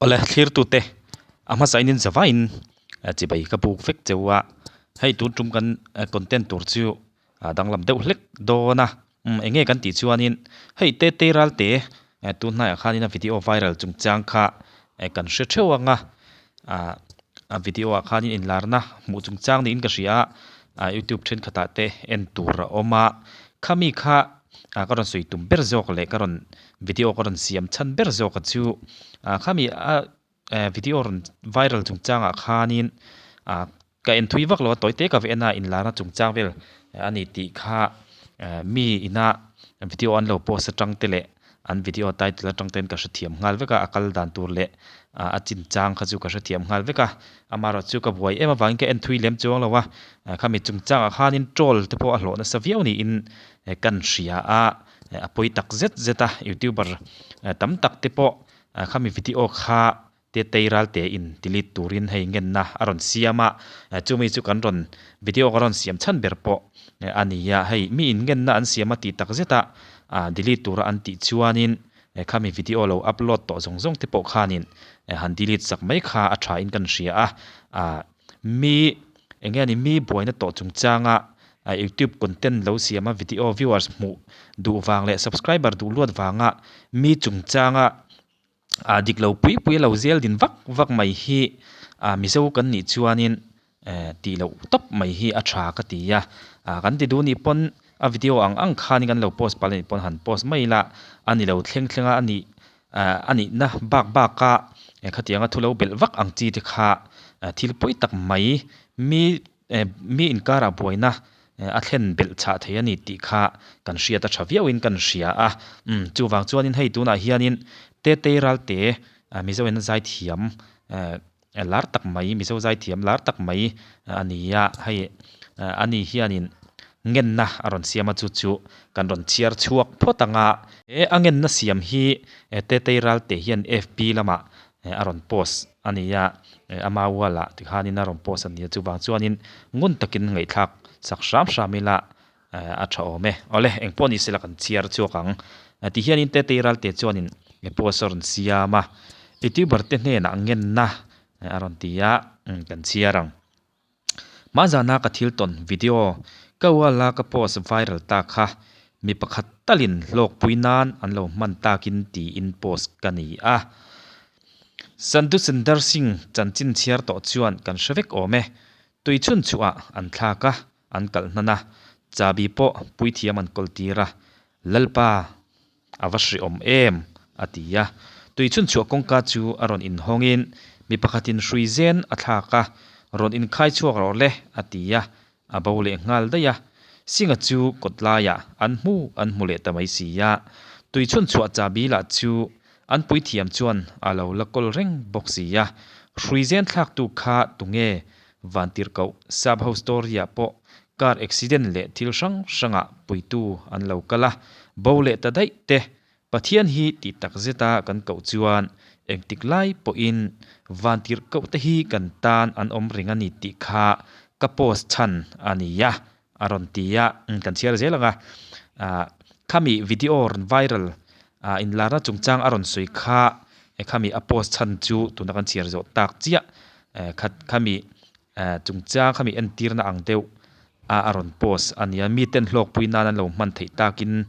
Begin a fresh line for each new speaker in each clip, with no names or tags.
Awle thlirtute a hmasa in zavaiin chibai ka buk vek cheu a, hei tun tum kan content tur chu a danglam deuh hlek dawn a, umm eng nge kan tih chuanin hei te te ral te tun hnaiah khanin a video viral chungchang kha kan hre theuh ang a, ah a video ah khanin inlarna hmuh chungchang niin ka hria a, ah youtube thenkhatah te en tur a awm a, khami kha ah ka rawn sawi tum ber zawk leh ka rawn video ka rawn siam chhan ber zawk a chu ah khami a eh video rawn viral chungchangah khanin ah ka en thui vak lo a tawi te ka va en a inlarna chungchang vel a ni tih kha eh mi ina video an lo post atang te leh an video title atang ten ka hrethiam nghal vek a a kal dan tur leh ah a chinchang kha chu ka hrethiam nghal vek a amaherawh chu ka buai em avangin ka en thui lem chuang lo a khami chungchangah khanin troll te pawh a hlawh nasa viau niin kan hria a a pawi tak zet zet a youtuber tam tak te pawh khami video kha te tei ral te in delete turin hei ngenna a rawn siam a chumi chu kan rawn video ka rawn siam chhan ber pawh a ni a hei mi in ngenna an siam a tih tak zet a delete tura an tih chuanin khami video lo upload tawh zawng zawng te pawh khanin han delete sak mai kha a tha in kan hria a mi eng nge ni mi buaina tawh chungchanga youtube content lo siam a video viewers hmuh duh vang leh subscriber duh luat vanga mi chungchanga ah dik lo pui pui a lo zel din vak vak mai hi ah mizo kan nih chuanin eh tih loh tawp mai hi a tha ka ti a ah kan ti duh nih pawn a video ang ang khanin kan lo post palh anih pawn han post mai ila a ni lo thleng thleng a a nih ah a nihna bak bak a khatianga thu lo belh vak ang chi te kha thil pawi tak mai mi Eh mi inkarah buaina a thlen belh chhah thei a ni tih kha kan hriat a tha viauin kan hria a. Umm chuvang chuanin hei tunah hianin Tetei Ralte Mizo in a zaithiam eh lar tak mai Mizo zaithiam lar tak mai a ni a, hei ani hianin ngenna a rawn siam a chu chu kan rawn chhiar chhuak phawt ang a. He a ngenna siam hi Tetei Ralte hian FB lamah a rawn post a ni a, ama wall ah tikhanin a rawn post a ni a, chuvang chuanin ngun takin ngaihthlak sak hram hram ila a tha awm e. Awle, engpawh ni sela kan chhiar chhuak ang. Ti hianin Tetei Ralte chuanin post a rawn siam a, Youtuber te hnenah ngenna a rawn ti a, kan chhiar ang. Hmazana ka thil tawn video ka wall a ka post viral ta kha mi pakhat talin hlawkpui nan an lo hman takin tiin post ka ni a. Sandu Sundar Singh chanchin chhiar tawh chuan kan hre vek awm e. Tui chhun chhuah an thlak a, an kalh hnan a, chabi pawh puithiam an kawl tir a. Lalpa A va hreawm em? a ti a. Tui chhunchhuah kawngka chu a rawn inhawngin mi pakhatin hrui zen a thlak a, Rawn inkhai chhuak rawh le, a ti a, a bo leh nghal daih a. Singa chu kawt laiah an hmu an hmu leh ta mai si a. Tui chhunchhuah chabi lah chu an puithiam chuan a lo la kawl reng bawk si a. Hrui zen thlaktu kha tunge Vantirhkoh sap ho story-ah pawh car accident leh thil hrang hrangah puitu an lo kal a, bo leh ta daih te. Pathian hi tih tak zeta kan koh chuan engtik lai pawhin Vantirhkoh te hi kan tan an awm reng a ni tih kha ka post chhan a ni a, a rawn ti a, kan chhiar zel ang a. Khami video rawn viral inlarna chungchang a rawn sawi kha khami a post chhan chu tuna kan chhiar zawh tak chiah khat khami chungchang khami entirna ang deuh a a rawn post a nia miten hlawkpui nan an lo hman theih takin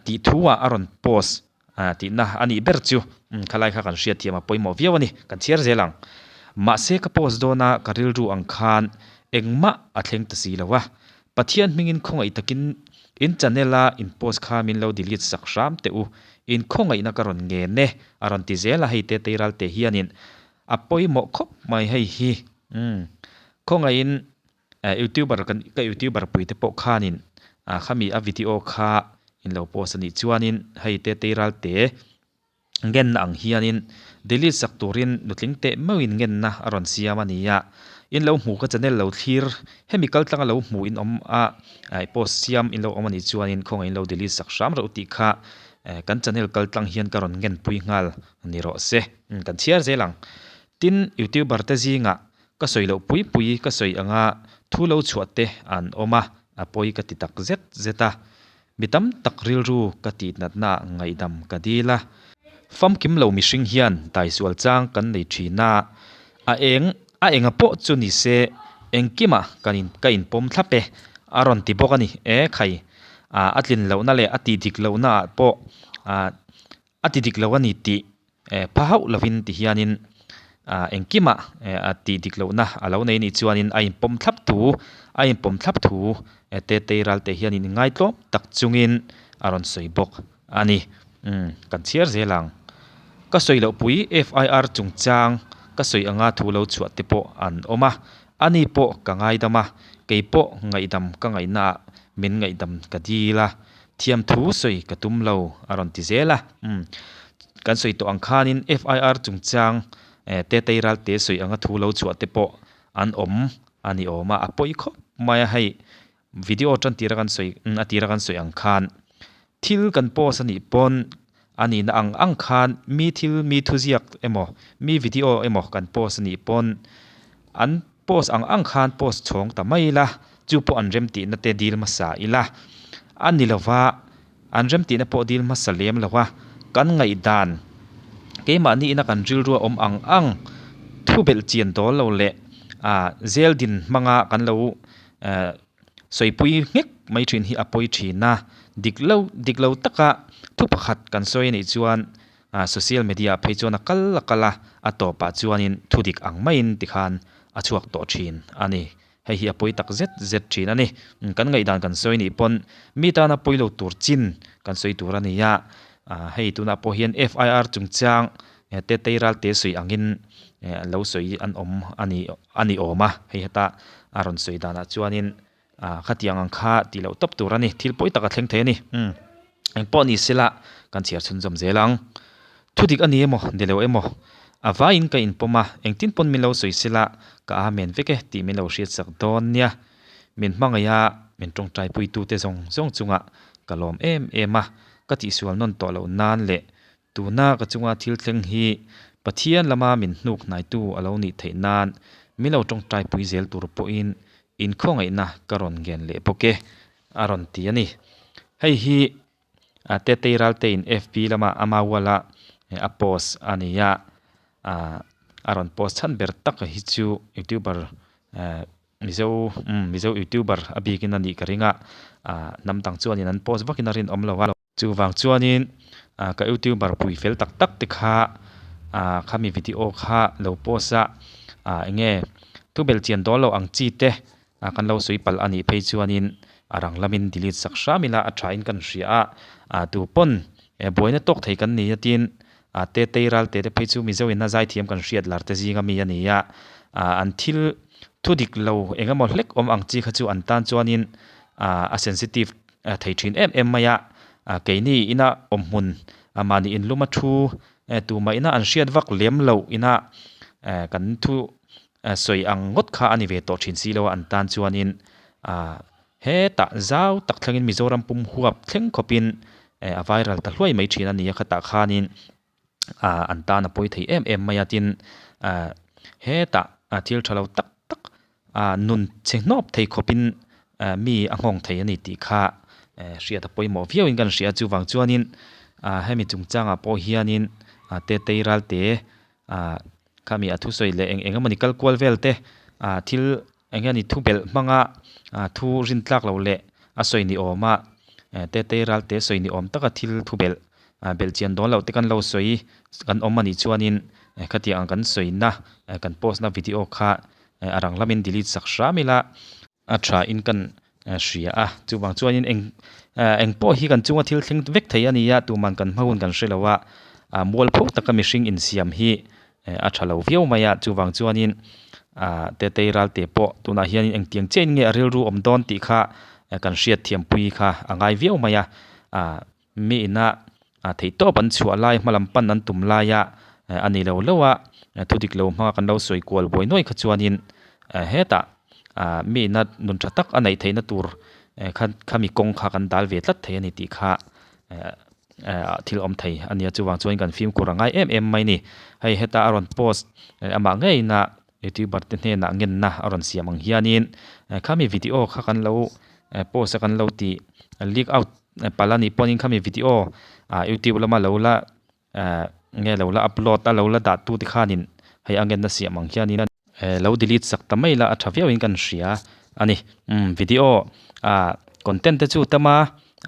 tih thu ah a rawn post tihna a nih ber chu khalai kha kan hriatthiam a pawimawh viau a ni kan chhiar zel ang mahse ka post dawn a ka rilru ang khan engmah a thleng ta si lo a Pathian hmingin khawngaih takin in channel a in post kha min lo delete sak hram teh u in khawngaihna ka rawn ngen e a rawn ti zel a hei te teiral te hianin A pawimawh khawp mai hei hi umm khawngaihin youtuber kan ka youtuber pui te pawh khanin ah khami a video kha in lo post a nih chuanin hei te teiral te ngenna ang hianin delete sak turin nutling teh meuhin ngenna a rawn siam a ni a in lo hmuh ka channel lo thlir hemi kal tlanga lo hmuh in awm a post siam in lo awm a nih chuanin khawngaihin lo delete sak hram reuh tih kha kan channel kal tlang hian ka rawn ngenpui nghal ni rawh se. Kan chhiar zel ang. Tin, Youtuber te zingah ka sawi loh pui pui ka sawi anga thu lo chhuah te an awm a, a pawi ka ti tak zet zet a. Mi tam tak rilru ka tih natna ngaihdam ka dil a. Famkim lo mihring hian daisual chang kan nei thin a, a eng a enga pawh chu ni se engkima kan in ka inpawm thlap e a rawn ti bawk a ni. E khai, a tlin lohna leh a tih dik lohna ah pawh a ti dik lo a ni tih pha hauh lovin ti hianin engkima a tih dik lohna a lo nei anih chuanin a inpawm thlap thu a inpawm thlap thu Tetei Ralte hianin inngai tlawm tak chungin a rawn sawi bawk a ni. Umm kan chhiar zel ang. Ka sawi loh pui FIR chungchang ka sawi anga thu lo chhuah te pawh an awm a, ani pawh ka ngaidam a, kei pawh ngaihdam ka ngaihnaah min ngaihdam ka dil a, Thiam thu sawi ka tum lo a rawn ti zel a. Umm. Kan sawi tawh ang khanin FIR chungchang Tetei Ralte sawi anga thu lo chhuah te pawh an awm a ni awm a, a pawi khawp mai a hei video tan tira kan sawi a tira kan sawi ang khan thil kan post a nih pawn a nihna ang ang khan mi thil mi thuziak emaw mi video emaw kan post a nih pawn an Post ang ang khan post chhawng ta mai ila, chu pawh an remtihna te dil hmasa ila. A ni lova, an remtihna pawh dil hmasa lem lo a, kan ngaihdan keimahni ina kan rilru a awm ang ang thu belh chian dawl lo leh zel din hmanga kan lo Sawipui nghek mai thin hi a pawi thin a, dik lo dik lo taka thu pakhat kan sawi anih chuan social media ah phei chuan a kal a kal a, a tawpah chuanin thu dik ang maiin tikhan a chhuak tawh thin a ni. Hei hi a pawi tak zet zet thin a ni. Kan ngaihdan kan sawi anih pawn mi tana pawi lo tur chin kan sawi tur a ni a, hei tunah pawh hian FIR chungchang Tetei Ralte sawi angin lo sawi an awm a ni. A ni awm a, hei heta a rawn sawi danah chuanin khatiang ang kha tih loh tawp tur a ni, thil pawi tak a thleng thei a ni. Umm engpawh ni sela kan chhiar chhunzawm zel ang. Thu dik a ni emaw, ni lo emaw, a vaiin ka inpawm a, engtin pawn min lo sawi sela ka amen vek e tih min lo hriatsak dawn nia. Min hmangaih a, min tawngtaipuitute zawng zawng chungah ka lawm em em a, ka tihsual nawn tawh loh nan leh Tuna ka chunga thil thleng hi Pathian lama min hnuk hnaitu a lo nih theih nan min lo tawngtai pui zel tur pawhin inkhawngaihna ka rawn ngen leh bawk e, a rawn ti a ni. Hei hi Tetei Raltein FB lama ama wall-a a post a ni a, a rawn post chhan ber tak hi chu youtuber Mizo umm Mizo youtuber a bikin a nih ka ring a, hnam dang chuanin an post vakin a rinawm lo a. Chuvang chuanin ka youtuber pui fel tak tak te kha khami video kha lo post a, eng nge thu bel chian dawn lo ang chi te kan lo sawi palh a nih phei chuanin a rang lamin delete sak hram ila a thain kan hria a, tu pawn buaina tawk thei kan ni a tin Tetei Ralte te phei chu Mizo in a zaithiam kan hriat lar te zinga mi a ni a, an thil thu dik lo eng emaw hlek awm ang chi kha chu an tan chuanin a sensitive thei thin em em mai a, keini ina awm hmun mahni inlum a thu tumah ina an hriat vak lem loh ina kan thu sawi ang ngawt kha a ni ve tawh thin si lo a an tan chuanin hetah zau tak thlengin Mizoram pum huap thleng khawpin a viral ta hluai mai thin a ni a khatah khanin an tan a pawi thei em em mai a tin hetah thil tha lo tak tak nun chhe hnawp thei khawpin mi a nghawng thei a ni tih kha hriat a pawimawh viauin kan hria chuvang chuanin hemi chungchangah pawh hianin Tetei Ralte khami a thusawi leh eng eng emawni kal kual vel te thil eng nge ni thu belh hmanga thu rin tlak loh leh a sawi ni awma Tetei Ralte sawi ni awm taka thil thu belh belh chian dawn loh te kan lo sawi kan awm anih chuanin khatiang ang kan sawina kan post na video kha a rang lamin delete sak hram ila a tha in kan hria a chuvang chuanin eng eng pawh hi kan chunga thil thleng vek thei a ni a tuman kan hma hun kan hre lo a mualpho taka mihring insiam hi a tha lo viau mai a chuvang chuanin Tetei Ralte pawh tunah hianin engtiang chiahin nge a rilru awm dawn tih kha kan hriat thiampui kha a ngai viau mai a. Mi ina theihtawp an chhuah lai hmalam pan an tum laia a ni lo lo a, thu dik lo hmanga kan lo sawi kual buai nuai kha chuanin hetah mi ina nun tha tak a neih theihna tur kha khami kawng kha kan dal ve tlat thei a ni tih kha thil awm thei a nia. Chuvang chuan kan fimkhur a ngai em em mai a ni. Hei heta a rawn post amah ngeina youtuber te hnenah ngenna a rawn siam ang hianin khami video kha kan lo post a kan lo tih leak out palh a nih pawhin khami video ah youtube lama lo la. nge lo la upload a lo la dah tu te khanin hei a ngenna siam ang hianin lo delete sak ta mai la a tha viauin kan hria a ni. Umm video ah content te chu tama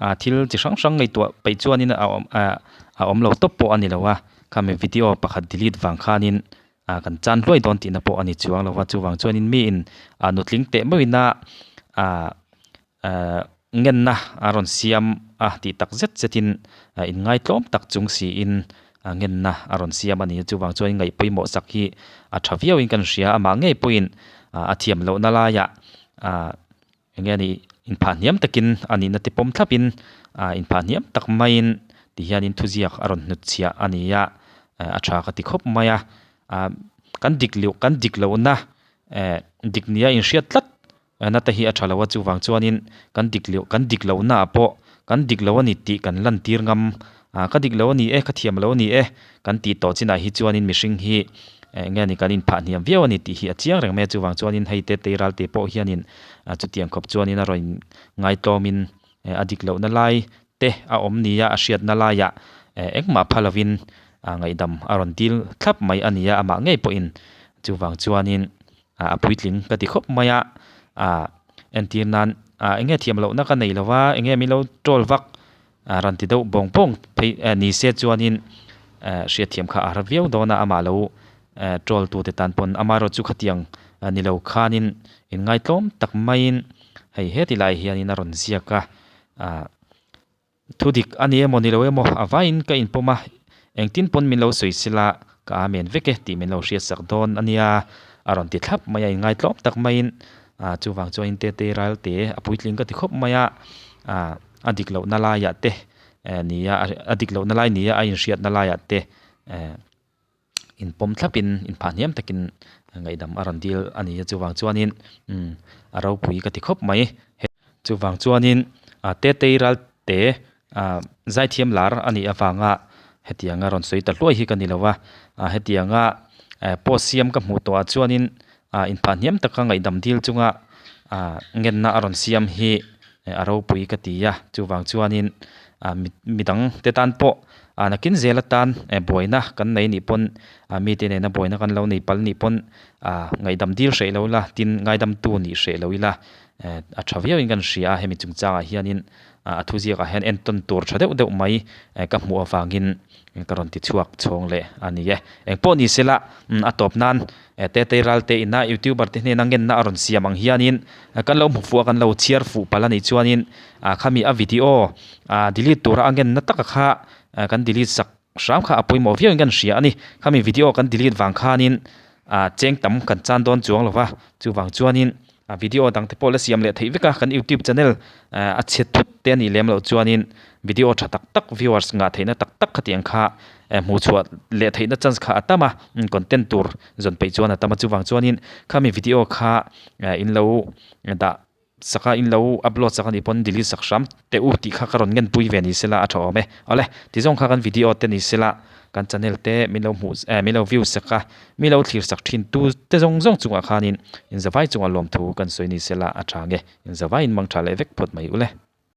ah thil chi hrang hrang ngaihtuah peih chuanin a awm ah a awm lo tawp pawh a ni lo a, khami video pakhat delete vang khanin ah kan chan hluai dawn tihna pawh a ni chuang lo va, chuvang chuanin miin ah nutling teh meuhina ah eh ngenna a rawn siam a tih tak zet zetin eh inngaitlawm tak chung siin a ngenna a rawn siam a ni. Chuvang chuan ngaih pawimawh sak hi a tha viauin kan hria. Amah ngei pawhin a thiam lohna laiah ah eng nge ni inphah hniam takin a nihna te pawm thlapin ah inphah hniam tak maiin ti hianin thuziak a rawn hnutchhiah a ni a, a tha ka ti khawp mai a. Ah kan dik loh kan dik lohna eh dik nia inhriat tlat Nata hi a tha lo a, chuvang chuanin kan dik loh kan dik lohnaah pawh kan dik lo a ni tih kan lantir ngam a, ka dik lo a ni e, ka thiam lo a ni e kan tih tawh chinah hi chuanin mihring hi eng nge ni kan inphah hniam viau a ni tih hi a chiang reng mai a, chuvang chuanin hei te teiral te pawh hianin chutiang khawp chuanin a rawn ngaitlawmin a dik lohna lai te a awm nia a hriatna laiah engmah pha lovin ngaihdam a rawn dil thlap mai a ni a, amah ngei pawhin chuvang chuanin a puitling ka ti khawp mai a, ah entir nan ah eng nge thiam lohna ka nei lo va eng nge min lo troll vak ah rawn ti deuh bawng bawng phei eh ni se chuanin eh hriatthiam kha a har viau dawn a amah lo eh troll tu te tan pawn amaherawhchu chu khatiang ni lo khanin inngaitlawm tak maiin hei heti lai hianin a rawn ziak a ah. Thu dik a ni emaw ni lo emaw a vaiin ka inpawm a, engtin pawn min lo sawi sila ka amen vek e tih min lo hriatsak dawn a nia a rawn ti thlap mai a, inngaitlawm tak maiin ah chuvang chuan in tete ral te a puitling ka ti khawp mai a, ah a dik lohna laiah te eh nia a dik lohna lai nia a inhriatna laiah te eh. inpawm thlapin inphah hniam takin ngaihdam a rawn dil a ni a chuvang chuanin umm a ropui ka ti khawp mai chuvang chuanin ah tetei ral te ah zaithiam lar a nih avanga hetianga rawn sawi ta hluai hi ka ni lo a ah hetianga eh post siam ka hmuh tawh ah chuanin ah inphah hniam taka ngaihdam dil chunga ah ngenna a rawn siam hi a ropui ka ti a chuvang chuanin ah midang te tan pawh ah nakin zel atan eh buaina kan nei nih pawn ah mite nena buaina kan lo nei pal nih pawn ah ngaihdam dil hreh lo ila tin ngaidamtu nih hreh lo ila eh a tha viauin kan hria a hemi chungchangah hianin ah a thuziakah hian entawn tur tha deuh deuh mai eh ka hmuh avangin ka rawn ti chhuak chhawng leh a ni e engpawh ni sela a tawp nan eh Tetei Ralte ina youtuber te hnena ngenna a rawn siam ang hianin kan lo hmu fuh a kan lo chhiar fuh palh a nih chuanin ah khami a video ah delete tura a ngenna taka kha kan delete sak hram kha a pawimawh viau in kan hria a ni khami video kan delete vang khanin ah cheng tam kan chan dawn chuang lo va chuvang chuanin a video dang te pawh la siam leh theih vek a kan youtube channel eh a chhe thut te a nih lem loh chuanin video tha tak tak viewers ngah theihna tak tak khatiang kha eh hmuh chhuah leh theihna chance kha a tam a content tur zawn peih chuan a tam a chuvang chuanin khami video kha eh in lo dah sak a in lo upload sak a nih pawn delete sak hram teh u tih kha ka rawn ngenpui ve ni sela a tha awm e awle tizawng kha kan video te ni sela kan channel te min lo hmuh eh min lo view sak a mi lo thlir sak thin tu te zawng zawng chungah khanin inzavai chungah lawmthu kan sawi ni sela a tha nge inzavaiin mang tha leh vek phawt mai ule.